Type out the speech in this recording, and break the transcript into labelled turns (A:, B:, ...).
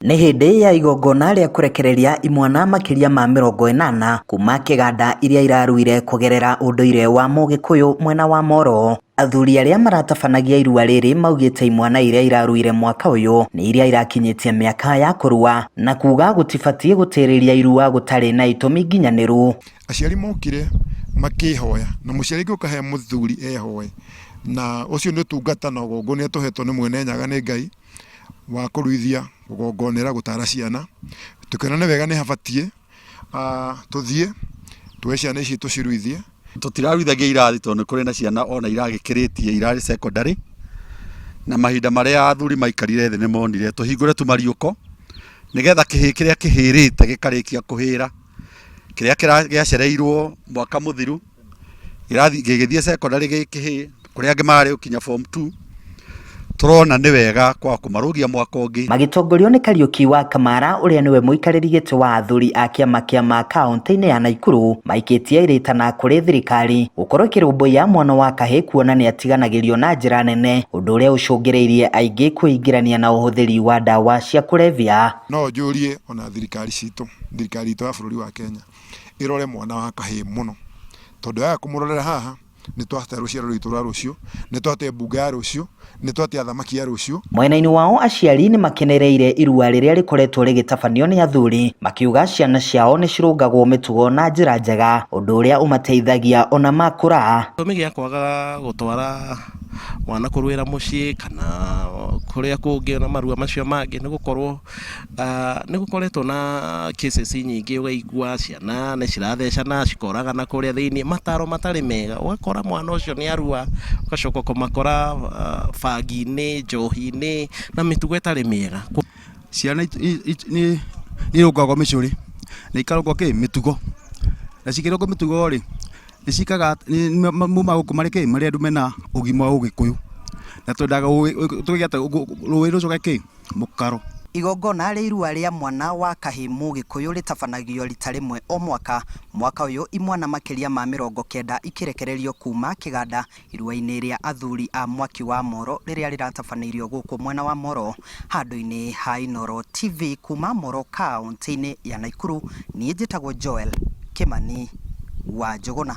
A: Nĩ hĩndĩ ya igongona rĩa kũrekereria imwana makĩria ma 80 kuma kĩganda iria iraruire kũgerera ũndũire wa Mũgĩkũyũ mwena wa Moro. Athuri arĩa maratabanagia irua rĩrĩ maugĩte imwana iria iraruire mwaka ũyũ nĩ iria irakinyĩtie mĩaka ya kũrua na kuga gũtibatiĩ gũtĩrĩria irua gũtarĩ na itũmi nginyanĩru.
B: Aciari mokire makĩhoya na mũciari angĩũka he mũthuri ehoe, na ũcio nĩ ũtungata na ũgongonia tũhetwo nĩ Mwene Nyaga nĩ Ngai wa kũruithia, kũgongonera, gũtara ciana. Tũkĩona nĩ wega nĩ habatiĩ tũthiĩ tuoe ciana ici tũciruithie.
C: Tũtiraruithagia irathi tondũ nĩ kũrĩ na ciana ona iragĩkĩrĩtie irarĩ secondary, na mahinda marĩa athuri maikarire thĩ nĩ monire tũhingũre tu mariũko nĩgetha kĩhĩ kĩrĩa kĩhĩrĩte gĩkarĩkia kũhĩra, kĩrĩa gĩacereirwo mwaka mũthiru gĩgĩthiĩ secondary gĩ kĩhĩĩ, kũrĩ angĩ mararĩ kinya form 2, tũrona nĩ wega kwaga kũmarũgia mwaka ũngĩ.
A: Magĩtongorio nĩ Kariũki wa Kamara ũrĩa nĩwe mũikarĩri gĩtĩ wa athuri a kĩama kĩa ma kaũntĩ-inĩ ya Naikuru, maikĩtie rĩtana kũrĩ thirikari gũkorwo ĩkĩrũmbũiya mwana wa kahĩĩ kuona nĩ atiganagĩrio na njĩra nene, ũndũ ũrĩa ũcũngĩrĩirie aingĩ kwĩingĩrania na ũhũthĩri wa ndawa cia kũrebia.
B: No njũrie ona thirikari citũ, thirikari itũ ya bũrũri wa Kenya ĩrore mwana wa kahĩĩ mũno, tondũ yaga kũmũrorera haha nĩ twate rũciaro rwitũ rwa rũciũ, nĩ twate mbunge ya rũciũ, nĩ twate athamaki a rũciũ.
A: Mwena-inĩ wao aciari nĩ makenereire irua rĩrĩa rĩkoretwo rĩgĩtabanio nĩ athuri, makiuga ciana ciao nĩ cirũngagwo mĩtugo na njĩra njega, ũndũ ũrĩa ũmateithagia ona makũra.
D: Gĩtũmi gĩa kwaga gũtwara mwana kũruĩra mũciĩ kana kũrĩa kũngĩ na marua macio mangĩ nĩ gũkorwo nĩ gũkoretwo na cases nyingĩ ũkaigua ciana nĩ cirathecana cikoragana kũrĩa thĩinĩ, mataro matarĩ mega, ũgakora mwana ũcio nĩ arua ũgacoka ũkamakora bangi-inĩ, njohi-inĩ na mĩtugo ĩtarĩ mĩega.
C: Ciana nĩ irũngagwo mĩcũrĩ na ikarũngwo kĩ mĩtugo, na cikĩrũngwo mĩtugo rĩ, nĩ ciĩkaga maumaga gũkũ marĩ kĩ marĩ andũ mena ũgima wa ũgĩkũyũ, na twendaga rũĩ rũcoke kĩ mũkaro.
A: Igongona rĩa irua rĩa mwana wa kahĩĩ Mũgĩkũyũ rĩtabanagio rita rĩmwe o mwaka, mwaka ũyũ imwana makĩria ma 90 ikĩrekererio kuma kĩganda irua-inĩ rĩa athuri a mwaki wa Moro rĩrĩa rĩratabanĩirio gũkũ mwena wa Moro handũ-inĩ ha Inooro TV kuma Moro kaũntĩ-inĩ ya Naikuru, niĩ njĩtagwo Joel Kĩmani wa Njũgũna.